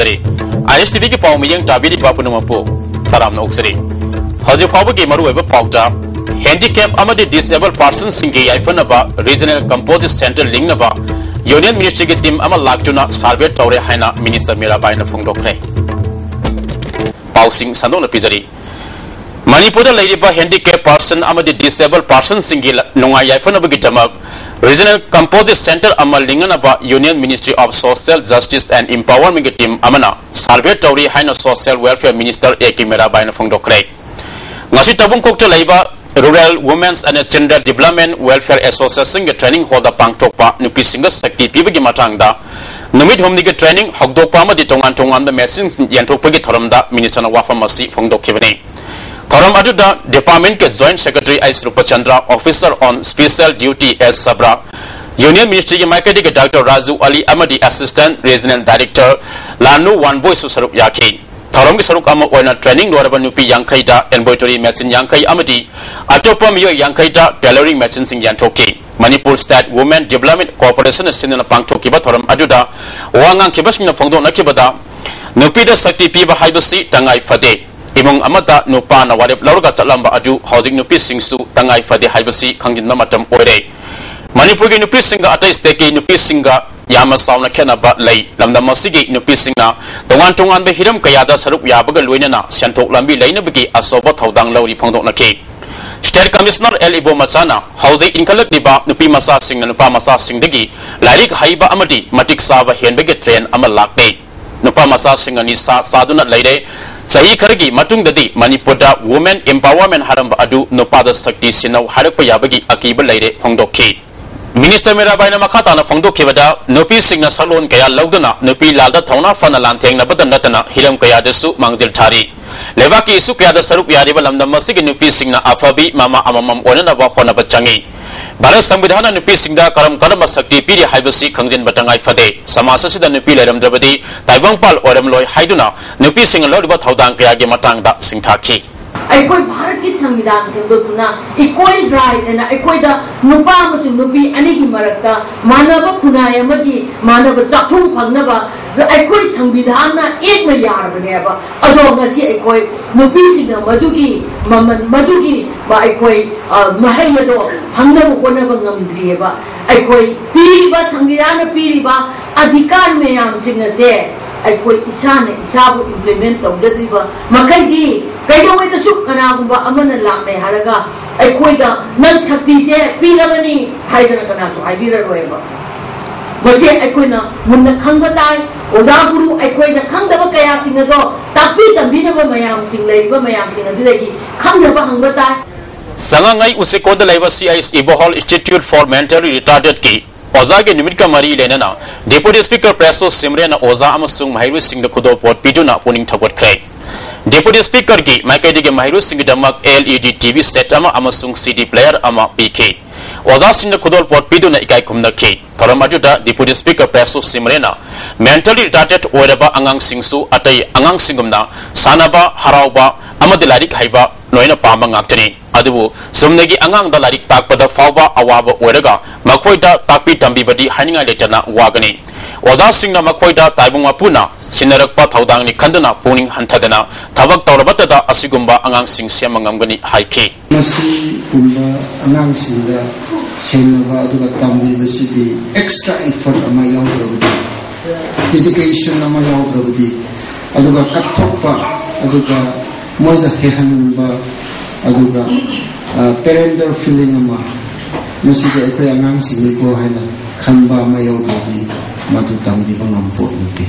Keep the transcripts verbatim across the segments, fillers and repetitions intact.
ꯇꯥꯕꯤꯔꯤ꯫ ꯑꯥꯏ ꯑꯦꯁ T ꯚꯤꯒꯤ ꯄꯥꯎ ꯃꯤꯠꯌꯦꯡ ꯇꯥꯕꯤꯔꯤꯕ ꯄꯨꯝꯅꯃꯛꯄꯨ ꯇꯔꯥꯝꯅ ꯑꯣꯛꯆꯔꯤ꯫ ꯍꯧꯖꯤꯛ ꯐꯥꯎꯕꯒꯤ ꯃꯔꯨꯑꯣꯏꯕ ꯄꯥꯎꯗ, ꯍꯦꯟꯗꯤꯀꯦꯞ ꯑꯃꯗꯤ ꯗꯤꯁꯑꯦꯕꯜ ꯄꯥꯔꯁꯟꯁꯤꯡꯒꯤ ꯌꯥꯏꯐꯅꯕ ꯔꯤꯖꯅꯦꯜ ꯀꯝꯄꯣꯖꯤꯠ ꯁꯦꯟꯇꯔ ꯂꯤꯡꯅꯕ ꯌꯨꯅꯤꯌꯟ ꯃꯤꯅꯤꯁꯇ꯭ꯔꯤꯒꯤ ꯇꯤꯝ ꯑꯃ ꯂꯥꯛꯇꯨꯅ ꯁꯔꯚꯦ ꯇꯧꯔꯦ ꯍꯥꯏꯅ ꯃꯤꯅꯤꯁꯇꯔ ꯃꯤꯔꯥꯕꯥꯏꯅ ꯐꯣꯡꯗꯣꯛꯈ꯭ꯔꯦ꯫ ꯄꯥꯎꯁꯤꯡ ꯁꯟꯗꯣꯛꯅ ꯄꯤꯖꯔꯤ꯫ ꯃꯅꯤꯄꯨꯔꯗ ꯂꯩꯔꯤꯕ ꯍꯦꯟꯗꯤꯀꯦꯞ ꯄꯥꯔꯁꯟ ꯑꯃꯗꯤ ꯗꯤꯁꯑꯦꯕꯜ ꯄꯥꯔꯁꯟꯁꯤꯡꯒꯤ ꯂ-, ꯅꯨꯡꯉꯥꯏ ꯌꯥꯏꯐꯅꯕꯒꯤꯗꯃꯛ ꯔꯤꯖꯅꯦꯜ ꯀꯝꯄꯣꯖꯤꯠ ꯁꯦꯟꯇꯔ ꯑꯃ ꯂꯤꯡꯅꯅꯕ union ministry of social justice and ꯏꯝꯄꯥꯋꯔꯃꯦꯟꯒꯤ ꯇꯤꯝ ꯑꯃꯅ ꯁꯔꯚꯦ ꯇꯧꯔꯤ ꯍꯥꯏꯅ social welfare minister A K ꯃꯤꯔꯥꯕꯥꯏꯅ ꯐꯣꯡꯗꯣꯛꯈ꯭ꯔꯦ꯫ ꯉꯁꯤ ꯇꯥꯕꯨꯡꯈꯣꯛꯇ ꯂꯩꯕ rural women's and children development welfare ꯑꯦꯁꯣꯁꯤꯌꯦꯁꯟꯒꯤ ꯇ꯭ꯔꯦꯅꯤꯡ ꯍꯣꯜꯗ ꯄꯥꯡꯊꯣꯛꯄ ꯅꯨꯄꯤꯁꯤꯡꯗ ꯁꯛꯇꯤ ꯄꯤꯕꯒꯤ ꯃꯇꯥꯡꯗ ꯅꯨꯃꯤꯠ ꯍꯨꯝꯅꯤꯒꯤ ꯇ꯭ꯔꯦꯅꯤꯡ ꯍꯧꯗꯣꯛꯄ ꯑꯃꯗꯤ ꯇꯣꯉꯥꯟ ꯇꯣꯉꯥꯟꯕ ꯃꯦꯆꯤꯟ ꯌꯦꯟꯊꯣꯛꯄꯒꯤ ꯊꯧꯔꯝꯗ ꯃꯤꯅꯤꯁꯇꯔꯅ ꯋꯥꯐꯝ ꯑꯁꯤ ꯐꯣꯡꯗꯣꯛꯈꯤꯕꯅꯤ꯫ ꯊꯧꯔꯝ ꯑꯗꯨꯗ ꯗꯤꯄꯥꯔꯠꯃꯦꯟꯠꯀꯤ ꯖꯣꯏꯟꯠ ꯁꯦꯀ꯭ꯔꯦꯇꯔꯤ ꯑꯩꯆ ꯔꯨꯄꯆꯟꯗ꯭ꯔ, ꯑꯣꯐꯤꯁꯔ ꯑꯣꯟ ꯁ꯭ꯄꯦꯁꯤꯌꯦꯜ ꯗ꯭ꯌꯨꯇꯤ ꯑꯦꯁ ꯁꯕ꯭ꯔꯥ, ꯌꯨꯅꯤꯌꯟ ꯃꯤꯅꯤꯁꯇ꯭ꯔꯤꯒꯤ ꯃꯥꯏꯀꯩꯗꯒꯤ ꯗꯥꯛꯇꯔ ꯔꯥꯖꯨ ꯑꯂꯤ ꯑꯃꯗꯤ ꯑꯦꯁꯤꯁꯇꯦꯟꯠ ꯔꯤꯖꯅꯦꯜ ꯗꯥꯏꯔꯦꯛꯇꯔ ꯂꯥꯟꯅꯨ ꯋꯥꯟꯕꯣꯏꯁꯨ ꯁꯔꯨꯛ ꯌꯥꯈꯤ꯫ ꯊꯧꯔꯝꯒꯤ ꯁꯔꯨꯛ ꯑꯃ ꯑꯣꯏꯅ ꯇ꯭ꯔꯦꯅꯤꯡ ꯂꯣꯏꯔꯕ ꯅꯨꯄꯤ ꯌꯥꯡꯈꯩꯗ ꯑꯦꯝꯕ꯭ꯔꯣꯏꯗꯔꯤ ꯃꯦꯆꯤꯟ ꯌꯥꯡꯈꯩ ꯑꯃꯗꯤ ꯑꯇꯣꯞꯄ ꯃꯤꯑꯣꯏ ꯌꯥꯡꯈꯩꯗ ꯇꯦꯂꯔꯤꯡ ꯃꯦꯆꯤꯟꯁꯤꯡ ꯌꯦꯟꯊꯣꯛꯈꯤ꯫ ꯃꯅꯤꯄꯨꯔ ꯁ꯭ꯇꯦꯠ ꯋꯨꯃꯦꯟ ꯗꯤꯕ꯭ꯂꯞꯃꯦꯟꯠ ꯀꯣꯔꯄꯣꯔꯦꯁꯟꯅ ꯁꯤꯟꯗꯨꯅ ꯄꯥꯡꯊꯣꯛꯈꯤꯕ ꯊꯧꯔꯝ ꯑꯗꯨꯗ ꯋꯥ ꯉꯥꯡꯈꯤꯕꯁꯤꯡꯅ ꯐꯣꯡꯗꯣꯛꯅꯈꯤꯕꯗ, ꯅꯨꯄꯤꯗ ꯁꯛꯇꯤ ꯄꯤꯕ ꯍꯥꯏꯕꯁꯤ ꯇꯉꯥꯏ ꯐꯗꯦ꯫ ꯏꯃꯨꯡ ꯑꯃꯗ ꯅꯨꯄꯥꯅ ꯋꯥꯔꯦꯞ ꯂꯧꯔꯒ ꯆꯠꯂꯝꯕ ꯑꯗꯨ ꯍꯧꯖꯤꯛ ꯅꯨꯄꯤꯁꯤꯡꯁꯨ ꯇꯉꯥꯏ ꯐꯗꯦ ꯍꯥꯏꯕꯁꯤ ꯈꯪꯖꯤꯟꯕ ꯃꯇꯝ ꯑꯣꯏꯔꯦ꯫ ꯃꯅꯤꯄꯨꯔꯒꯤ ꯅꯨꯄꯤꯁꯤꯡꯒ ꯑꯇꯩ ꯁ꯭ꯇꯦꯠꯀꯤ ꯅꯨꯄꯤꯁꯤꯡꯒ ꯌꯥꯝꯅ ꯆꯥꯎꯅ ꯈꯦꯠꯅꯕ ꯂꯩ꯫ ꯂꯝꯗꯝ ꯑꯁꯤꯒꯤ ꯅꯨꯄꯤꯁꯤꯡꯅ ꯇꯣꯉꯥꯟ ꯇꯣꯉꯥꯟꯕ ꯍꯤꯔꯝ ꯀꯌꯥꯗ ꯁꯔꯨꯛ ꯌꯥꯕꯒ ꯂꯣꯏꯅꯅ ꯁꯦꯟꯊꯣꯛ ꯂꯝꯕꯤ ꯂꯩꯅꯕꯒꯤ ꯑꯆꯧꯕ ꯊꯧꯗꯥꯡ ꯂꯧꯔꯤ ꯐꯣꯡꯗꯣꯛꯅꯈꯤ꯫ ꯁ꯭ꯇꯦꯠ ꯀꯃꯤꯁꯅꯔ ꯑꯦꯜ ꯏꯕꯣꯃꯆꯥꯅ ꯍꯧꯖꯤꯛ ꯏꯟꯈꯠꯂꯛꯂꯤꯕ ꯅꯨꯄꯤ ꯃꯆꯥꯁꯤꯡꯅ ꯅꯨꯄꯥ ꯃꯆꯥꯁꯤꯡꯗꯒꯤ ꯂꯥꯏꯔꯤꯛ ꯍꯩꯕ ꯑꯃꯗꯤ ꯃꯇꯤꯛ ꯆꯥꯕ ꯍꯦꯟꯕꯒꯤ ꯇ꯭ꯔꯦꯟ ꯑꯃ ꯂꯥꯛꯂꯤ꯫ ꯅꯨꯄꯥ ꯃꯆꯥꯁꯤꯡꯅ ꯅꯤꯁꯥ ꯆꯥꯗꯨꯅ ꯂꯩꯔꯦ꯫ ꯆꯍꯤ ꯈꯔꯒꯤ ꯃꯇꯨꯡꯗꯗꯤ ꯃꯅꯤꯄꯨꯔꯗ ꯋꯨꯃꯦꯟ ꯏꯝꯄꯥꯋꯔꯃꯦꯟ ꯍꯥꯏꯔꯝꯕ ꯑꯗꯨ ꯅꯨꯄꯥꯗ ꯁꯛꯇꯤ ꯁꯤꯟꯅꯧ ꯍꯥꯏꯔꯛꯄ ꯌꯥꯕꯒꯤ ꯑꯀꯤꯕ ꯂꯩꯔꯦ ꯐꯣꯡꯗꯣꯛꯈꯤ꯫ ꯃꯤꯅꯤꯁꯇꯔ ꯃꯤꯔꯥꯕꯥꯏꯅ ꯃꯈꯥ ꯇꯥꯅ ꯐꯣꯡꯗꯣꯛꯈꯤꯕꯗ, ꯅꯨꯄꯤꯁꯤꯡꯅ ꯁꯛꯂꯣꯟ ꯀꯌꯥ ꯂꯧꯗꯨꯅ ꯅꯨꯄꯤ ꯂꯥꯜꯗ ꯊꯧꯅꯥ ꯐꯅ ꯂꯥꯟꯊꯦꯡꯅꯕꯗ ꯅꯠꯇꯅ ꯍꯤꯔꯝ ꯀꯌꯥꯗꯁꯨ ꯃꯥꯡꯖꯤꯜ ꯊꯥꯔꯤ꯫ ꯂꯩꯕꯥꯛꯀꯤ ꯏꯁꯨ ꯀꯌꯥꯗ ꯁꯔꯨꯛ ꯌꯥꯔꯤꯕ ꯂꯝꯗꯝ ꯑꯁꯤꯒꯤ ꯅꯨꯄꯤꯁꯤꯡꯅ ꯑꯐꯕꯤ ꯃꯃꯥ ꯑꯃꯃꯝ ꯑꯣꯏꯅꯅꯕ ꯍꯣꯠꯅꯕ ꯆꯪꯏ꯫ ꯚꯥꯔꯠ ꯁꯪꯕꯤꯙꯥꯟꯅ ꯅꯨꯄꯤꯁꯤꯡꯗ ꯀꯔꯝ ꯀꯔꯝꯕ ꯁꯛꯇꯤ ꯄꯤꯔꯤ ꯍꯥꯏꯕꯁꯤ ꯈꯪꯖꯤꯟꯕ ꯇꯉꯥꯏ ꯐꯗꯦ꯫ ꯁꯃꯥꯖ ꯑꯁꯤꯗ ꯅꯨꯄꯤ ꯂꯩꯔꯝꯗ꯭ꯔꯕꯗꯤ ꯇꯥꯏꯕꯪꯄꯥꯜ ꯑꯣꯏꯔꯝꯂꯣꯏ ꯍꯥꯏꯗꯨꯅ ꯅꯨꯄꯤꯁꯤꯡꯅ ꯂꯧꯔꯤꯕ ꯊꯧꯗꯥꯡ ꯀꯌꯥꯒꯤ ꯃꯇꯥꯡꯗ ꯁꯤꯡꯊꯥꯈꯤ꯫ ꯑꯩꯈꯣꯏ ꯚꯥꯔꯠꯀꯤ ꯁꯪꯕꯤꯙꯥꯟ ꯁꯦꯝꯗꯣꯛꯇꯨꯅ equal right ꯍꯥꯏꯅ ꯑꯩꯈꯣꯏꯗ ꯅꯨꯄꯥ ꯑꯃꯁꯨꯡ ꯅꯨꯄꯤ ꯑꯅꯤꯒꯤ ꯃꯔꯛꯇ ꯃꯥꯟꯅꯕ ꯈꯨꯟꯅꯥꯏ ꯑꯃꯒꯤ ꯃꯥꯟꯅꯕ ꯆꯥꯛꯊꯨꯡ ꯐꯪꯅꯕ ꯑꯗꯣ ꯑꯩꯈꯣꯏ ꯁꯪꯕꯤꯙꯥꯟꯅ ꯑꯦꯛꯅ ꯌꯥꯔꯕꯅꯦꯕ꯫ ꯑꯗꯣ ꯉꯁꯤ ꯑꯩꯈꯣꯏ ꯅꯨꯄꯤꯁꯤꯡꯅ ꯃꯗꯨꯒꯤ ꯃꯃꯜ, ꯃꯗꯨꯒꯤ ꯃ-, ꯑꯩꯈꯣꯏ, ꯑ, ꯃꯍꯩ ꯑꯗꯣ ꯐꯪꯅꯕ ꯍꯣꯠꯅꯕ ꯉꯝꯗ꯭ꯔꯤꯑꯕ꯫ ꯑꯩꯈꯣꯏ ꯄꯤꯔꯤꯕ, ꯁꯪꯕꯤꯙꯥꯟꯅ ꯄꯤꯔꯤꯕ ꯑꯙꯤꯀꯥꯔ ꯃꯌꯥꯝꯁꯤꯡ ꯑꯁꯦ ꯑꯩꯈꯣꯏ ꯏꯁꯥꯅ ꯏꯁꯥꯕꯨ implement ꯇꯧꯖꯗ꯭ꯔꯤꯕ ꯃꯈꯩꯗꯤ ꯀꯩꯗꯧꯉꯩꯗꯁꯨ ꯀꯅꯥꯒꯨꯝꯕ ꯑꯃꯅ ꯂꯥꯛꯂꯦ ꯍꯥꯏꯔꯒ ꯑꯩꯈꯣꯏꯗ ꯅꯪ ꯁꯛꯇꯤꯁꯦ ꯄꯤꯔꯕꯅꯤ ꯍꯥꯏꯗꯅ ꯀꯅꯥꯁꯨ ꯍꯥꯏꯕꯤꯔꯔꯣꯏꯕ꯫ ꯃꯁꯤ ꯑꯩꯈꯣꯏꯅ ꯃꯨꯟꯅ ꯈꯪꯕ ꯇꯥꯏ꯫ ꯑꯣꯖꯥ ꯒꯨꯔꯨ ꯑꯩꯈꯣꯏꯅ ꯈꯪꯗꯕ ꯀꯌꯥꯁꯤꯡ ꯑꯗꯣ ꯇꯥꯛꯄꯤ ꯇꯝꯕꯤꯅꯕ ꯃꯌꯥꯝꯁꯤꯡ, ꯂꯩꯔꯤꯕ ꯃꯌꯥꯝꯁꯤꯡ ꯑꯗꯨꯗꯒꯤ ꯈꯪꯅꯕ ꯍꯪꯕ ꯇꯥꯏ꯫ ꯁꯉꯥꯏ ꯎꯆꯤꯀꯣꯗ ꯂꯩꯕ C I S ꯏꯕꯣꯍꯜ Institute for Mentally Retardedꯀꯤ ꯑꯣꯖꯥꯒꯤ ꯅꯨꯃꯤꯠꯀ ꯃꯔꯤ ꯂꯩꯅꯅ Deputy Speaker ꯄ꯭ꯔꯦꯁꯣ ꯁꯤꯝꯔꯦꯟꯅ ꯑꯣꯖꯥ ꯑꯃꯁꯨꯡ ꯃꯍꯩꯔꯣꯏꯁꯤꯡꯗ ꯈꯨꯗꯣꯜꯄꯣꯠ ꯄꯤꯗꯨꯅ ꯄꯨꯛꯅꯤꯡ ꯊꯧꯒꯠꯈ꯭ꯔꯦ꯫ Deputy Speakerꯒꯤ ꯃꯥꯏꯀꯩꯗꯒꯤ ꯃꯍꯩꯔꯣꯏꯁꯤꯡꯒꯤꯗꯃꯛ L E D T V set ꯑꯃ ꯑꯃꯁꯨꯡ C D player ꯑꯃ ꯄꯤꯈꯤ꯫ ꯑꯣꯖꯥꯁꯤꯡꯅ ꯈꯨꯗꯣꯜꯄꯣꯠ ꯄꯤꯗꯨꯅ ꯏꯀꯥꯏ ꯈꯨꯝꯅꯈꯤ꯫ ꯊꯧꯔꯝ ꯑꯗꯨꯗ Deputy Speaker ꯄ꯭ꯔꯦꯁꯣ ꯁꯤꯝꯔꯦꯟꯅ mentally retarded ꯑꯣꯏꯔꯕ ꯑꯉꯥꯡꯁꯤꯡꯁꯨ ꯑꯇꯩ ꯑꯉꯥꯡꯁꯤꯡꯒꯨꯝꯅ ꯁꯥꯟꯅꯕ, ꯍꯔꯥꯎꯕ ꯑꯃꯗꯤ ꯂꯥꯏꯔꯤꯛ ꯍꯩꯕ ꯂꯣꯏꯅ ꯄꯥꯝꯕ ꯉꯥꯛꯇꯅꯤ꯫ ꯑꯗꯨꯕꯨ ꯆꯨꯝꯅꯒꯤ ꯑꯉꯥꯡꯗ ꯂꯥꯏꯔꯤꯛ ꯇꯥꯛꯄꯗ ꯐꯥꯎꯕ ꯑꯋꯥꯕ ꯑꯣꯏꯔꯒ ꯃꯈꯣꯏꯗ ꯇꯥꯛꯄꯤ ꯇꯝꯕꯤꯕꯗꯤ ꯍꯥꯏꯅꯤꯡꯉꯥꯏ ꯂꯩꯇꯅ ꯋꯥꯒꯅꯤ꯫ ꯑꯣꯖꯥꯁꯤꯡꯅ ꯃꯈꯣꯏꯗ ꯇꯥꯏꯕꯪ ꯃꯄꯨꯅ ꯁꯤꯟꯅꯔꯛꯄ ꯊꯧꯗꯥꯡꯅꯤ ꯈꯟꯗꯨꯅ ꯄꯨꯛꯅꯤꯡ ꯍꯟꯊꯗꯅ ꯊꯕꯛ ꯇꯧꯔꯕꯇꯗ ꯑꯁꯤꯒꯨꯝꯕ ꯑꯉꯥꯡꯁꯤꯡ ꯁꯦꯝꯕ ꯉꯝꯒꯅꯤ ꯍꯥꯏꯈꯤ꯫ ꯃꯁꯤꯒꯨꯝꯕ ꯑꯉꯥꯡꯁꯤꯡꯗ ꯁꯦꯝꯅꯕ ꯑꯗꯨꯒ ꯇꯝꯕꯤꯕꯁꯤꯗꯤ extra effort ꯑꯃ ꯌꯥꯎꯗ꯭ꯔꯕꯗꯤ, dedication ꯑꯃ ꯌꯥꯎꯗ꯭ꯔꯕꯗꯤ, ꯑꯗꯨꯒ ꯀꯠꯊꯣꯛꯄ, ꯑꯗꯨꯒ ꯃꯣꯏꯗ ꯍꯦꯛꯍꯟꯅꯤꯡꯕ, ꯑꯗꯨꯒ, ꯑ, parental feeling ꯑꯃ, ꯃꯁꯤꯗꯤ ꯑꯩꯈꯣꯏ ꯑꯉꯥꯡꯁꯤꯡꯅꯤꯀꯣ ꯍꯥꯏꯅ ꯈꯟꯕ ꯑꯃ ꯌꯥꯎꯗ꯭ꯔꯗꯤ ꯃꯗꯨ ꯇꯝꯕꯤꯕ ꯉꯝꯄꯣꯠ ꯅꯠꯇꯦ꯫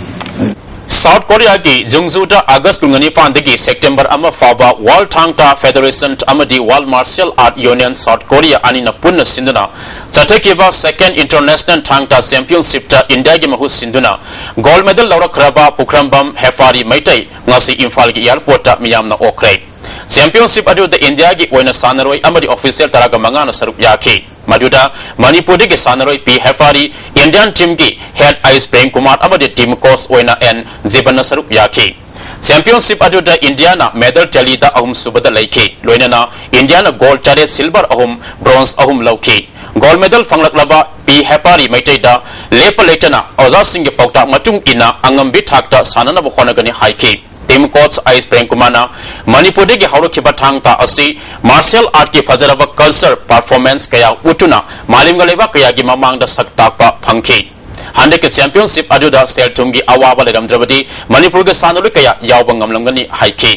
ꯁꯥꯎꯠ ꯀꯣꯔꯤꯌꯥꯒꯤ ꯖꯨꯡꯖꯨꯗ ꯑꯥꯒꯁ ꯀꯨꯟꯃꯅꯤ ꯅꯤꯄꯥꯟꯗꯒꯤ ꯁꯦꯞꯇꯦꯝꯕꯔ ꯑꯃ ꯐꯥꯎꯕ World Thang Ta Federation ꯑꯃꯗꯤ World Martial Art Union South Korea ꯑꯅꯤꯅ ꯄꯨꯟꯅ ꯁꯤꯟꯗꯨꯅ ꯆꯠꯊꯈꯤꯕ Second International Thang Ta Championshipꯇ ꯏꯟꯗꯤꯌꯥꯒꯤ ꯃꯍꯨꯠ ꯁꯤꯟꯗꯨꯅ gold medal ꯂꯧꯔꯛꯈ꯭ꯔꯕ ꯄꯨꯈ꯭ꯔꯝꯕꯝ ꯍꯦꯐꯥꯔꯤ ꯃꯩꯇꯩ ꯉꯁꯤ ꯏꯝꯐꯥꯜꯒꯤ airportꯇ ꯃꯤꯌꯥꯝꯅ ꯑꯣꯛꯈ꯭ꯔꯦ꯫ Championship ꯑꯗꯨꯗ ꯏꯟꯗꯤꯌꯥꯒꯤ ꯑꯣꯏꯅ ꯁꯥꯟꯅꯔꯣꯏ ꯑꯃꯗꯤ official ꯇꯔꯥꯒ ꯃꯉꯥꯅ ꯁꯔꯨꯛ ꯌꯥꯈꯤ꯫ ꯃꯗꯨꯗ ꯃꯅꯤꯄꯨꯔꯗꯒꯤ ꯁꯥꯟꯅꯔꯣꯏ ꯄꯤ ꯍꯦꯐꯥꯔꯤ, Indian teamꯒꯤ head ice Prem Kumar ꯑꯃꯗꯤ team coach ꯑꯣꯏꯅ ꯑꯦꯟ ꯖꯤꯕꯟꯅ ꯁꯔꯨꯛ ꯌꯥꯈꯤ꯫ Championship ꯑꯗꯨꯗ ꯏꯟꯗꯤꯌꯥꯅ medal tallyꯗ ꯑꯍꯨꯝꯁꯨꯕꯗ ꯂꯩꯈꯤ꯫ ꯂꯣꯏꯅꯅ ꯏꯟꯗꯤꯌꯥꯅ gold ꯇꯔꯦꯠ, silver ꯑꯍꯨꯝ, bronze ꯑꯍꯨꯝ ꯂꯧꯈꯤ꯫ Gold medal ꯐꯪꯂꯛꯂꯕ ꯄꯤ ꯍꯦꯄꯥꯔꯤ ꯃꯩꯇꯩꯗ ꯂꯦꯞꯄ ꯂꯩꯇꯅ ꯑꯣꯖꯥꯁꯤꯡꯒꯤ ꯄꯥꯎꯇꯥꯛ ꯃꯇꯨꯡ ꯏꯟꯅ ꯑꯉꯝꯕꯤ ꯊꯥꯛꯇ ꯁꯥꯟꯅꯅꯕ ꯍꯣꯠꯅꯒꯅꯤ ꯍꯥꯏꯈꯤ꯫ Team coach ꯑꯥꯏ ꯑꯦꯁ ꯄ꯭ꯔꯦꯝ ꯀꯨꯃꯥꯔꯅ ꯃꯅꯤꯄꯨꯔꯗꯒꯤ ꯍꯧꯔꯛꯈꯤꯕ ꯊꯥꯡ ꯇꯥ ꯑꯁꯤ martial artꯀꯤ ꯐꯖꯔꯕ culture performance ꯀꯌꯥ ꯎꯠꯇꯨꯅ ꯃꯥꯂꯦꯝꯒ ꯂꯩꯕꯥꯛ ꯀꯌꯥꯒꯤ ꯃꯃꯥꯡꯗ ꯁꯛ ꯇꯥꯛꯄ ꯐꯪꯈꯤ꯫ ꯍꯟꯗꯛꯀꯤ championship ꯑꯗꯨꯗ ꯁꯦꯜ ꯊꯨꯝꯒꯤ ꯑꯋꯥꯕ ꯂꯩꯔꯝꯗ꯭ꯔꯕꯗꯤ ꯃꯅꯤꯄꯨꯔꯒꯤ ꯁꯥꯟꯅꯔꯣꯏ ꯀꯌꯥ ꯌꯥꯎꯕ ꯉꯝꯂꯝꯒꯅꯤ ꯍꯥꯏꯈꯤ꯫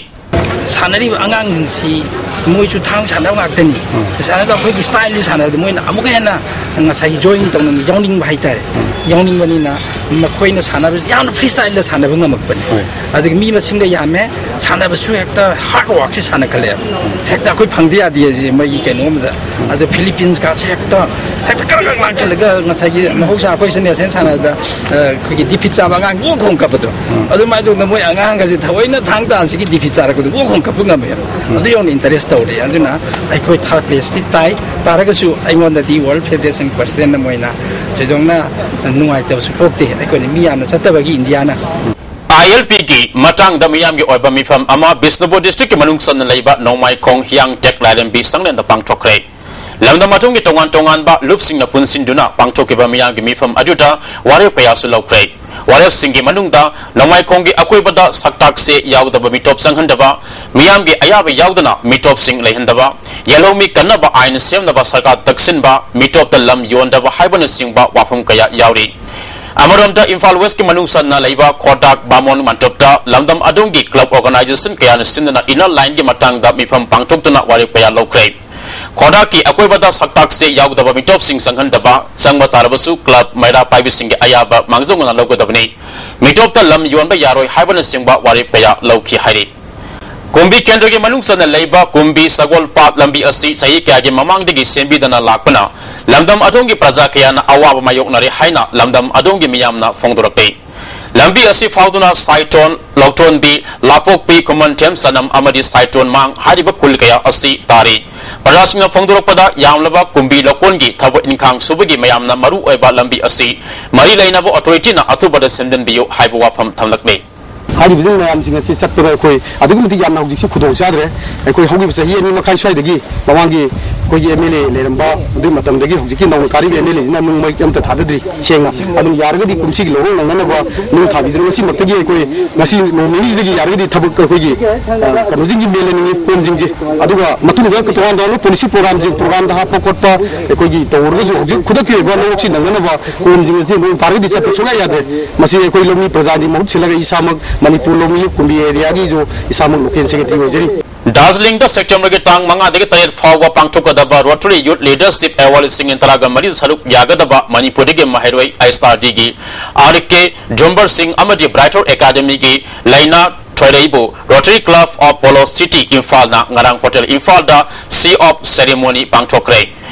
ꯁꯥꯟꯅꯔꯤꯕ ꯑꯉꯥꯡꯁꯤꯡꯁꯤ ꯃꯣꯏꯁꯨ ꯊꯥꯡ ꯁꯥꯟꯅꯕ ꯉꯥꯛꯇꯅꯤ꯫ ꯁꯥꯟꯅꯕꯗ ꯑꯩꯈꯣꯏꯒꯤ styleꯁꯤ ꯁꯥꯟꯅꯕꯗ ꯃꯣꯏꯅ ꯑꯃꯨꯛꯀ ꯍꯦꯟꯅ ꯉꯁꯥꯏꯒꯤ join ꯇꯧꯅꯤꯡꯕ, ꯌꯥꯎꯅꯤꯡꯕ ꯍꯥꯏꯇꯥꯔꯦ꯫ ꯌꯥꯎꯅꯤꯡꯕꯅꯤꯅ ꯃꯈꯣꯏꯅ ꯁꯥꯟꯅꯕꯁꯤ ꯌꯥꯝꯅ free styleꯗ ꯁꯥꯟꯅꯕ ꯉꯝꯃꯛꯄꯅꯤ꯫ ꯍꯣꯏ꯫ ꯑꯗꯒꯤ ꯃꯤ ꯃꯁꯤꯡꯒ ꯌꯥꯝꯃꯦ, ꯁꯥꯟꯅꯕꯁꯨ ꯍꯦꯛꯇ hard workꯁꯤ ꯁꯥꯟꯅꯈꯠꯂꯛꯑꯦꯕ꯫ ꯍꯦꯛꯇ ꯑꯩꯈꯣꯏ ꯐꯪꯗ ꯌꯥꯗꯦ ꯁꯤ ꯃꯣꯏꯒꯤ ꯀꯩꯅꯣ ꯑꯃꯗ꯫ ꯑꯗ Philippines ꯀꯥꯁꯦ ꯍꯦꯛꯇ, ꯍꯦꯛꯇ ꯀꯔꯛ ꯀꯔꯛ ꯂꯥꯛꯁꯜꯂꯒ ꯉꯁꯥꯏꯒꯤ ꯃꯍꯧꯁꯥ ꯑꯩꯈꯣꯏ ꯁꯦꯅꯤꯌꯔ ꯁꯥꯟꯅꯕꯗ, ꯑ, ꯑꯩꯈꯣꯏꯒꯤ defeat ꯆꯥꯕ ꯑꯉꯥꯡ ꯑꯣ ꯈꯣꯡ ꯀꯞꯄꯗꯣ꯫ ꯑꯗꯨꯃꯥꯏꯅ ꯇꯧꯗꯅ ꯃꯣꯏ ꯑꯉꯥꯡꯒꯁꯦ ꯊꯑꯣꯏꯅ ꯊꯥꯡ ꯇꯥꯟꯁꯤꯒꯤ defeat ꯆꯥꯔꯛꯄꯗꯣ ꯑꯣ ꯈꯣꯡ ꯀꯞꯄ ꯉꯝꯃꯦꯕ꯫ ꯑꯗꯨ ꯌꯧꯅ interest ꯇꯧꯔꯦ꯫ ꯑꯗꯨꯅ ꯑꯩꯈꯣꯏ third placeꯇꯤ ꯇꯥꯏ꯫ ꯇꯥꯔꯒꯁꯨ ꯑꯩꯉꯣꯟꯗꯗꯤ World Federation Presidentꯅ ꯃꯣꯏꯅ ꯊꯣꯏꯗꯣꯛꯅ ꯅꯨꯡꯉꯥꯏꯇꯕꯁꯨ ꯄꯣꯛꯇꯦ꯫ ꯑꯩꯈꯣꯏꯅ ꯃꯤ ꯌꯥꯝꯅ ꯆꯠꯇꯕꯒꯤ ꯏꯟꯗꯤꯌꯥꯅ꯫ ꯑꯥꯏ ꯑꯦꯜ ꯄꯤꯒꯤ ꯃꯇꯥꯡꯗ ꯃꯤꯌꯥꯝꯒꯤ ꯑꯣꯏꯕ ꯃꯤꯐꯝ ꯑꯃ ꯕꯤꯁꯅꯨꯄꯨꯔ districtꯀꯤ ꯃꯅꯨꯡ ꯆꯟꯅ ꯂꯩꯕ ꯅꯣꯡꯃꯥꯏꯈꯣꯡ ꯍꯤꯌꯥꯡ ꯇꯦꯛ ꯂꯥꯏꯔꯦꯝꯕꯤ ꯁꯪꯂꯦꯟꯗ ꯄꯥꯡꯊꯣꯛꯈ꯭ꯔꯦ꯫ ꯂꯝꯗꯝ ꯑꯗꯣꯝꯒꯤ ꯇꯣꯉꯥꯟ ꯇꯣꯉꯥꯟꯕ ꯂꯨꯞꯁꯤꯡꯅ ꯄꯨꯟꯁꯤꯟꯗꯨꯅ ꯄꯥꯡꯊꯣꯛꯈꯤꯕ ꯃꯤꯌꯥꯝꯒꯤ ꯃꯤꯐꯝ ꯑꯗꯨꯗ ꯋꯥꯔꯦꯞ ꯀꯌꯥꯁꯨ ꯂꯧꯈ꯭ꯔꯦ꯫ ꯋꯥꯔꯦꯞꯁꯤꯡꯒꯤ ꯃꯅꯨꯡꯗ ꯅꯣꯡꯃꯥꯏꯈꯣꯡꯒꯤ ꯑꯀꯣꯏꯕꯗ ꯁꯛꯇꯥꯛꯁꯦ ꯌꯥꯎꯗꯕ ꯃꯤꯇꯣꯞ ꯆꯪꯍꯟꯗꯕ, ꯃꯤꯌꯥꯝꯒꯤ ꯑꯌꯥꯕ ꯌꯥꯎꯗꯅ ꯃꯤꯇꯣꯞꯁꯤꯡ ꯂꯩꯍꯟꯗꯕ, ꯌꯦꯜꯍꯧꯃꯤ ꯀꯟꯅꯕ ꯑꯥꯏꯟ ꯁꯦꯝꯅꯕ ꯁꯔꯀꯥꯔ ꯇꯛꯁꯤꯟꯕ, ꯃꯤꯇꯣꯞꯇ ꯂꯝ ꯌꯣꯟꯗꯕ ꯍꯥꯏꯕꯅꯆꯤꯡꯕ ꯋꯥꯐꯝ ꯀꯌꯥ ꯌꯥꯎꯔꯤ꯫ ꯑꯃꯔꯣꯝꯗ ꯏꯝꯐꯥꯜ Westꯀꯤ ꯃꯅꯨꯡ ꯆꯟꯅ ꯂꯩꯕ ꯈꯣꯔꯗꯥꯛ ꯕꯥꯃꯣꯟ ꯃꯟꯇꯣꯞꯇ ꯂꯝꯗꯝ ꯑꯗꯣꯝꯒꯤ club organisation ꯀꯌꯥꯅ ꯁꯤꯟꯗꯨꯅ inner lineꯒꯤ ꯃꯇꯥꯡꯗ ꯃꯤꯐꯝ ꯄꯥꯡꯊꯣꯛꯇꯨꯅ ꯋꯥꯔꯦꯞ ꯀꯌꯥ ꯂꯧꯈ꯭ꯔꯦ꯫ ꯈꯣꯔꯗꯥꯛꯀꯤ ꯑꯀꯣꯏꯕꯗ ꯁꯛꯇꯥꯛꯁꯦ ꯌꯥꯎꯒꯗꯕ ꯃꯤꯇꯣꯞꯁꯤꯡ ꯆꯪꯍꯟꯗꯕ, ꯆꯪꯕ ꯇꯥꯔꯕꯁꯨ club ꯃꯩꯔꯥ ꯄꯥꯏꯕꯤꯁꯤꯡꯒꯤ ꯑꯌꯥꯕ ꯃꯥꯡꯖꯧꯅꯅ ꯂꯧꯒꯗꯕꯅꯤ꯫ ꯃꯤꯇꯣꯞꯇ ꯂꯝ ꯌꯣꯟꯕ ꯌꯥꯔꯣꯏ ꯍꯥꯏꯕꯅꯆꯤꯡꯕ ꯋꯥꯔꯦꯞ ꯀꯌꯥ ꯂꯧꯈꯤ ꯍꯥꯏꯔꯤ꯫ ꯀꯨꯝꯕꯤ ꯀꯦꯟꯗ꯭ꯔꯒꯤ ꯃꯅꯨꯡ ꯆꯟꯅ ꯂꯩꯕ ꯀꯨꯝꯕꯤ ꯁꯒꯣꯜ ꯄꯥꯠ ꯂꯝꯕꯤ ꯑꯁꯤ ꯆꯍꯤ ꯀꯌꯥꯒꯤ ꯃꯃꯥꯡꯗꯒꯤ ꯁꯦꯝꯕꯤꯗꯅ ꯂꯥꯛꯄꯅ ꯂꯝꯗꯝ ꯑꯗꯣꯝꯒꯤ ꯄ꯭ꯔꯖꯥ ꯀꯌꯥꯅ ꯑꯋꯥꯕ ꯃꯥꯌꯣꯛꯅꯔꯦ ꯍꯥꯏꯅ ꯂꯝꯗꯝ ꯑꯗꯣꯝꯒꯤ ꯃꯤꯌꯥꯝꯅ ꯐꯣꯡꯗꯣꯔꯛꯂꯤ꯫ ꯂꯝꯕꯤ ꯑꯁꯤ ꯐꯥꯎꯗꯨꯅ ꯁꯥꯏꯇꯣꯟ, ꯂꯧꯇꯣꯟꯕꯤ, ꯂꯥꯄꯣꯛꯄꯤ, ꯈꯨꯃꯟꯊꯦꯝ, ꯆꯅꯝ ꯑꯃꯗꯤ ꯁꯥꯏꯇꯣꯟ ꯃꯥꯡ ꯍꯥꯏꯔꯤꯕ ꯈꯨꯜ ꯀꯌꯥ ꯑꯁꯤ ꯇꯥꯔꯤ꯫ ꯄ꯭ꯔꯖꯥꯁꯤꯡꯅ ꯐꯣꯡꯗꯣꯔꯛꯄꯗ ꯌꯥꯝꯂꯕ ꯀꯨꯝꯕꯤ ꯂꯧꯀꯣꯟꯒꯤ ꯊꯕꯛ ꯏꯟꯈꯥꯡ ꯁꯨꯕꯒꯤ ꯃꯌꯥꯝꯅ ꯃꯔꯨ ꯑꯣꯏꯕ ꯂꯝꯕꯤ ꯑꯁꯤ ꯃꯔꯤ ꯂꯩꯅꯕ authorityꯅ ꯑꯊꯨꯕꯗ ꯁꯦꯝꯖꯤꯟꯕꯤꯌꯨ ꯍꯥꯏꯕ ꯋꯥꯐꯝ ꯊꯝꯂꯛꯂꯤ꯫ ꯍꯥꯏꯔꯤꯕꯁꯤꯡ ꯃꯌꯥꯝꯁꯤꯡ ꯑꯁꯤ ꯆꯠꯄꯗ ꯑꯩꯈꯣꯏ ꯑꯗꯨꯛꯀꯤ ꯃꯇꯤꯛ ꯌꯥꯝꯅ ꯍꯧꯖꯤꯛꯁꯤ ꯈꯨꯗꯣꯡ ꯆꯥꯗ꯭ꯔꯦ꯫ ꯑꯩꯈꯣꯏ ꯍꯧꯈꯤꯕ ꯆꯍꯤ ꯑꯅꯤ ꯃꯈꯥꯏ ꯁ꯭ꯋꯥꯏꯗꯒꯤ ꯃꯃꯥꯡꯒꯤ ꯑꯩꯈꯣꯏꯒꯤ ꯑꯦꯝ ꯑꯦꯜ ꯑꯦ ꯂꯩꯔꯝꯕ ꯑꯗꯨꯒꯤ ꯃꯇꯝꯗꯒꯤ ꯍꯧꯖꯤꯛꯀꯤ ꯅꯧꯅ ꯀꯥꯔꯤꯕ ꯑꯦꯝ ꯑꯦꯜ ꯑꯦꯁꯤꯅ ꯅꯨꯡ ꯃꯩ ꯑꯝꯇ ꯊꯥꯗꯗ꯭ꯔꯤ꯫ ꯁꯦꯡꯅ ꯑꯗꯨꯝ ꯌꯥꯔꯒꯗꯤ ꯀꯨꯝꯁꯤꯒꯤ ꯂꯧꯔꯣꯛ ꯅꯪꯅꯅꯕ ꯅꯨꯡ ꯊꯥꯕꯤꯗꯨꯅ ꯉꯁꯤꯃꯛꯇꯒꯤ ꯑꯩꯈꯣꯏ ꯉꯁꯤ ꯅꯣꯡ ꯅꯤꯅꯤꯁꯤꯗꯒꯤ ꯌꯥꯔꯒꯗꯤ ꯊꯕꯛ ꯑꯩꯈꯣꯏꯒꯤ ꯀꯩꯅꯣꯁꯤꯡꯒꯤ ꯃꯦꯜꯂꯅꯤꯡꯉꯤ ꯀꯣꯝꯁꯤꯡꯁꯦ꯫ ꯑꯗꯨꯒ ꯃꯇꯨꯡꯗ ꯇꯣꯉꯥꯟ ꯇꯣꯉꯥꯟꯕ ꯄꯣꯂꯤꯁꯤ ꯄ꯭ꯔꯣꯒ꯭ꯔꯥꯝꯁꯤꯡ ꯄ꯭ꯔꯣꯒ꯭ꯔꯥꯝꯗ ꯍꯥꯞꯄ ꯈꯣꯠꯄ ꯑꯩꯈꯣꯏꯒꯤ ꯇꯧꯔꯒꯁꯨ ꯍꯧꯖꯤꯛ ꯈꯨꯗꯛꯀꯤ ꯑꯣꯏꯕ ꯂꯧꯔꯣꯛꯁꯤ ꯅꯪꯅꯅꯕ ꯀꯣꯝꯁꯤꯡ ꯑꯁꯤ ꯅꯣꯡ ꯇꯥꯔꯒꯗꯤ ꯆꯠꯄ ꯁꯨꯡꯌꯥ ꯌꯥꯗ꯭ꯔꯦ꯫ ꯃꯁꯤ ꯑꯩꯈꯣꯏ ꯂꯧꯃꯤ ꯄ꯭ꯔꯖꯥꯒꯤ ꯃꯍꯨꯠ ꯁꯤꯜꯂꯒ ꯏꯁꯥꯃꯛ ꯃꯅꯤꯄꯨꯔ ꯂꯧꯃꯤ ꯀꯨꯝꯕꯤ ꯑꯦꯔꯤꯌꯥꯒꯤꯁꯨ ꯏꯁꯥꯃꯛ ꯂꯣꯀꯦꯜ ꯁꯦꯀ꯭ꯔꯦꯇꯔꯤ ꯑꯣꯏꯖꯔꯤ꯫ ꯗꯥꯔꯖꯤꯂꯤꯡꯗ ꯁꯦꯞꯇꯦꯝꯕꯔꯒꯤ ꯇꯥꯡ ꯃꯉꯥꯗꯒꯤ ꯇꯔꯦꯠ ꯐꯥꯎꯕ ꯄꯥꯡꯊꯣꯛꯀꯗꯕ ꯔꯣꯇꯔꯤ ꯌꯨꯠ ꯂꯤꯗꯔꯁꯤꯞ ꯑꯦꯋꯥꯔꯗ ꯂꯤꯁꯤꯡ ꯇꯔꯥꯒ ꯃꯔꯤ ꯁꯔꯨꯛ ꯌꯥꯒꯗꯕ ꯃꯅꯤꯄꯨꯔꯗꯒꯤ ꯃꯍꯩꯔꯣꯏ ꯑꯥꯏ ꯑꯦꯁ ꯑꯥꯔ ꯗꯤꯒꯤ ꯑꯥꯔ ꯀꯦ ꯖꯨꯝꯕꯔ ꯁꯤꯡ ꯑꯃꯗꯤ ꯕ꯭ꯔꯥꯏꯇꯔ ꯑꯦꯀꯥꯗꯃꯤꯒꯤ ꯂꯩꯅꯥ ꯊꯣꯏꯔꯩꯕꯨ rotary club of polo city ꯏꯝꯐꯥꯜꯅ ꯉꯔꯥꯡ ꯍꯣꯇꯦꯜ ꯏꯝꯐꯥꯜꯗ ꯁꯤ ꯑꯣꯐ ꯁꯦꯔꯦꯃꯣꯅꯤ ꯄꯥꯡꯊꯣꯛꯈ꯭ꯔꯦ꯫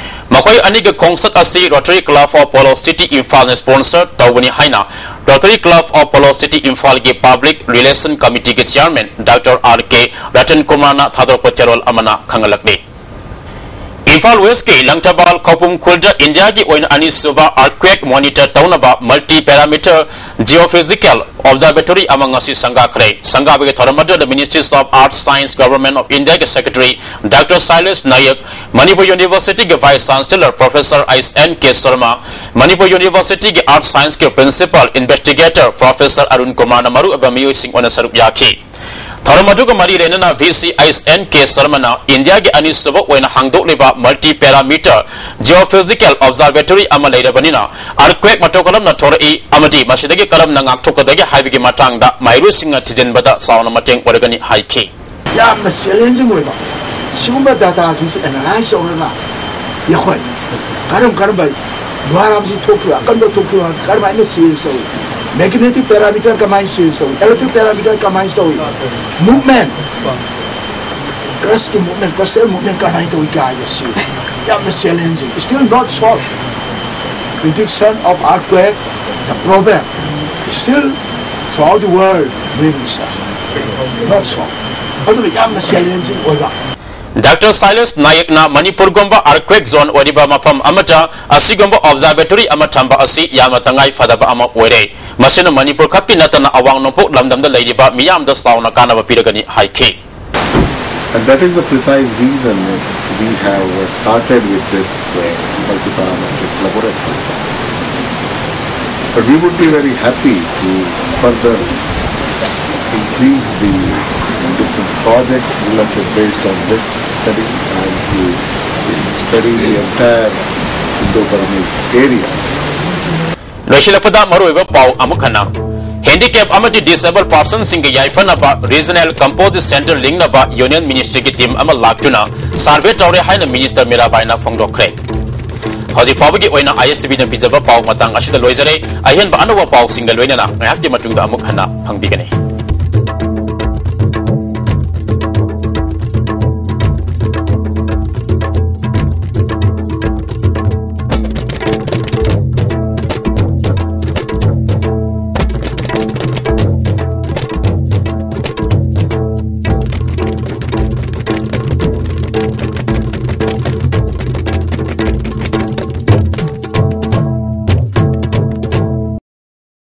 ꯃꯈꯣꯏ ꯑꯅꯤꯒꯤ ꯈꯣꯡꯆꯠ ꯑꯁꯤ rotary club of polo city ꯏꯝꯐꯥꯜꯅ ꯁ꯭ꯄꯣꯟꯁꯔ ꯇꯧꯕꯅꯤ ꯍꯥꯏꯅ rotary club of polo city ꯏꯝꯐꯥꯜꯒꯤ ꯄꯕ꯭ꯂꯤꯛ ꯔꯤꯂꯦꯁꯟ ꯀꯃꯤꯇꯤꯒꯤ chairman doctor R K Ratan ꯀꯨꯃꯥꯔꯅ ꯊꯥꯗꯣꯔꯛꯄ ꯆꯦꯔꯣꯜ ꯑꯃꯅ ꯈꯪꯍꯜꯂꯛꯂꯤ꯫ ꯏꯝꯐꯥꯜ ꯋꯦꯁꯀꯤ ꯂꯪꯊꯕꯥꯜ ꯈꯧꯄꯨꯝ ꯈꯨꯜꯗ ꯏꯟꯗꯤꯌꯥꯒꯤ ꯑꯣꯏꯅ ꯑꯅꯤꯁꯨꯕ ꯑꯥꯔꯊꯀ꯭ꯋꯦꯛ ꯃꯣꯅꯤꯇꯔ ꯇꯧꯅꯕ ꯃꯜꯇꯤ ꯄꯦꯔꯥꯃꯤꯇꯔ ꯖꯤꯑꯣꯐꯤꯖꯤꯀꯦꯜ ꯑꯣꯕꯖꯥꯔꯕꯦꯇꯣꯔꯤ ꯑꯃ ꯉꯁꯤ ꯁꯪꯒꯥꯈ꯭ꯔꯦ꯫ ꯁꯪꯒꯥꯕꯒꯤ ꯊꯧꯔꯝ ꯑꯗꯨꯗ Ministries of Earth Science, Government of India ꯒꯤ ꯁꯦꯀ꯭ꯔꯦꯇꯔꯤ ꯗꯥꯛꯇꯔ ꯁꯥꯏꯂꯦꯁ ꯅꯥꯌꯛ, ꯃꯅꯤꯄꯨꯔ ꯌꯨꯅꯤꯚꯔꯁꯤꯇꯤꯒꯤ vice chancellor professor H N K Sharma, Manipur ꯌꯨꯅꯤꯚꯔꯁꯤꯇꯤꯒꯤ ꯑꯥꯔꯠ ꯁꯥꯏꯟꯁꯀꯤ ꯄ꯭ꯔꯤꯟꯁꯤꯄꯥꯜ ꯏꯟꯚꯦꯁꯇꯤꯒꯦꯇꯔ ꯄ꯭ꯔꯣꯐꯦꯁꯔ ꯑꯔꯨꯟ ꯀꯨꯃꯥꯔꯅ ꯃꯔꯨꯑꯣꯏꯕ ꯃꯤꯑꯣꯏꯁꯤꯡ ꯑꯣꯏꯅ ꯁꯔꯨꯛ ꯌꯥꯈꯤ꯫ ꯊꯧꯔꯝ ꯑꯗꯨꯒ ꯃꯔꯤ ꯂꯩꯅꯅ ꯚꯤ ꯁꯤ ꯑꯩꯁ ꯑꯦꯟ ꯀꯦ ꯁꯔꯃꯅ ꯏꯟꯗꯤꯌꯥꯒꯤ ꯑꯅꯤꯁꯨꯕ ꯑꯣꯏꯅ ꯍꯥꯡꯗꯣꯛꯂꯤꯕ ꯃꯜꯇꯤ ꯄꯦꯔꯥꯃꯤꯇꯔ ꯖꯤꯑꯣꯐꯤꯖꯤꯀꯦꯜ ꯑꯣꯕꯖꯥꯔꯕꯦꯇꯣꯔꯤ ꯑꯃ ꯂꯩꯔꯕꯅꯤꯅ, ꯑꯥꯔꯊꯀ꯭ꯋꯦꯛ ꯃꯇꯧ ꯀꯔꯝꯅ ꯊꯣꯔꯛꯏ ꯑꯃꯗꯤ ꯃꯁꯤꯗꯒꯤ ꯀꯔꯝꯅ ꯉꯥꯛꯊꯣꯛꯀꯗꯒꯦ ꯍꯥꯏꯕꯒꯤ ꯃꯇꯥꯡꯗ ꯃꯍꯩꯔꯣꯏꯁꯤꯡꯅ ꯊꯤꯖꯤꯟꯕꯗ ꯆꯥꯎꯅ ꯃꯇꯦꯡ ꯑꯣꯏꯔꯒꯅꯤ ꯍꯥꯏꯈꯤ꯫ ꯌꯥꯝꯅ ꯆꯦꯂꯦꯟꯖꯤꯡ ꯑꯣꯏꯕ ꯁꯤꯒꯨꯝꯕ ꯗꯥꯇꯥꯁꯤꯡꯁꯦ ꯑꯦꯅꯥꯂꯥꯏꯁ ꯇꯧꯔꯒ ꯑꯩꯈꯣꯏ ꯀꯔꯝ ꯀꯔꯝꯕ ꯖꯨꯍꯥꯔ ꯍꯥꯏꯕꯁꯤ ꯊꯣꯛꯈꯤꯕ, ꯑꯀꯟꯕ ꯊꯣꯛꯈꯤꯕ, ꯀꯔꯝꯍꯥꯏꯅ ꯆꯦꯟꯖ ꯇꯧꯏ, ꯃꯦꯒꯅꯦꯇꯤꯛ ꯄꯦꯔꯥꯃꯤꯇꯔ ꯀꯃꯥꯏꯅ ꯆꯦꯟꯖ ꯇꯧꯏ, ꯏꯂꯦꯛꯇ꯭ꯔꯤꯛ ꯄꯦꯔꯥꯃꯤꯇꯔ ꯀꯃꯥꯏꯅ ꯇꯧꯏ, ꯃꯨꯞꯃꯦꯟ, ꯀ꯭ꯔꯁꯀꯤ ꯃꯨꯞꯃꯦꯟ, ꯀ꯭ꯔꯁꯇꯦꯜ ꯃꯨꯞꯃꯦꯟ ꯀꯃꯥꯏꯅ ꯇꯧꯏ ꯀꯥꯏꯕꯁꯤ ꯌꯥꯝꯅ challenging, still not solved. Prediction of earthquake, the problem, still throughout the world doing research, not solved. ꯑꯗꯨꯅ ꯌꯥꯝꯅ ꯆꯦꯂꯦꯟꯖꯤꯡ ꯑꯣꯏꯕ꯫ ꯗꯥꯛꯇꯔ ꯁꯥꯏꯂꯦꯁ ꯅꯥꯌꯛꯅ ꯃꯅꯤꯄꯨꯔꯒꯨꯝꯕ ꯑꯥꯔꯊꯀ꯭ꯋꯦꯛ ꯖꯣꯟ ꯑꯣꯏꯔꯤꯕ ꯃꯐꯝ ꯑꯃꯗ ꯑꯁꯤꯒꯨꯝꯕ ꯑꯣꯕꯖꯥꯔꯕꯦꯇꯣꯔꯤ ꯑꯃ ꯊꯝꯕ ꯑꯁꯤ ꯌꯥꯝꯅ ꯇꯉꯥꯏ ꯐꯗꯕ ꯑꯃ ꯑꯣꯏꯔꯦ꯫ ꯃꯁꯤꯅ ꯃꯅꯤꯄꯨꯔ ꯈꯛꯀꯤ ꯅꯠꯇꯅ ꯑꯋꯥꯡ ꯅꯣꯡꯄꯣꯛ ꯂꯝꯗꯝꯗ ꯂꯩꯔꯤꯕ ꯃꯤꯌꯥꯝꯗ ꯆꯥꯎꯅ ꯀꯥꯟꯅꯕ ꯄꯤꯔꯒꯅꯤ ꯍꯥꯏꯈꯤ꯫ And that is the precise reason that We have uh, started with this uh, multiparametric laboratory. But we would be very happy to further increase the different projects related based on this study and to study the entire Indo-Burmese area. ꯂꯣꯏꯁꯤꯜꯂꯛꯄꯗ ꯃꯔꯨꯑꯣꯏꯕ ꯄꯥꯎ ꯑꯃꯨꯛ ꯍꯟꯅ꯫ Handicap ꯑꯃꯗꯤ disable personꯁꯤꯡꯒꯤ ꯌꯥꯏꯐꯅꯕ regional composite center ꯂꯤꯡꯅꯕ Union Ministryꯒꯤ team ꯑꯃ ꯂꯥꯛꯇꯨꯅ survey ꯇꯧꯔꯦ ꯍꯥꯏꯅ Minister ꯃꯤꯔꯥꯕꯥꯏꯅ ꯐꯣꯡꯗꯣꯛꯈ꯭ꯔꯦ꯫ ꯍꯧꯖꯤꯛ ꯐꯥꯎꯕꯒꯤ ꯑꯣꯏꯅ ISTVꯅ ꯄꯤꯖꯕ ꯄꯥꯎ ꯃꯇꯥꯡ ꯑꯁꯤꯗ ꯂꯣꯏꯖꯔꯦ꯫ ꯑꯍꯦꯟꯕ ꯑꯅꯧꯕ ꯄꯥꯎꯁꯤꯡꯒ ꯂꯣꯏꯅꯅ ꯉꯥꯏꯍꯥꯛꯀꯤ ꯃꯇꯨꯡꯗ ꯑꯃꯨꯛ ꯍꯟꯅ ꯐꯪꯕꯤꯒꯅꯤ꯫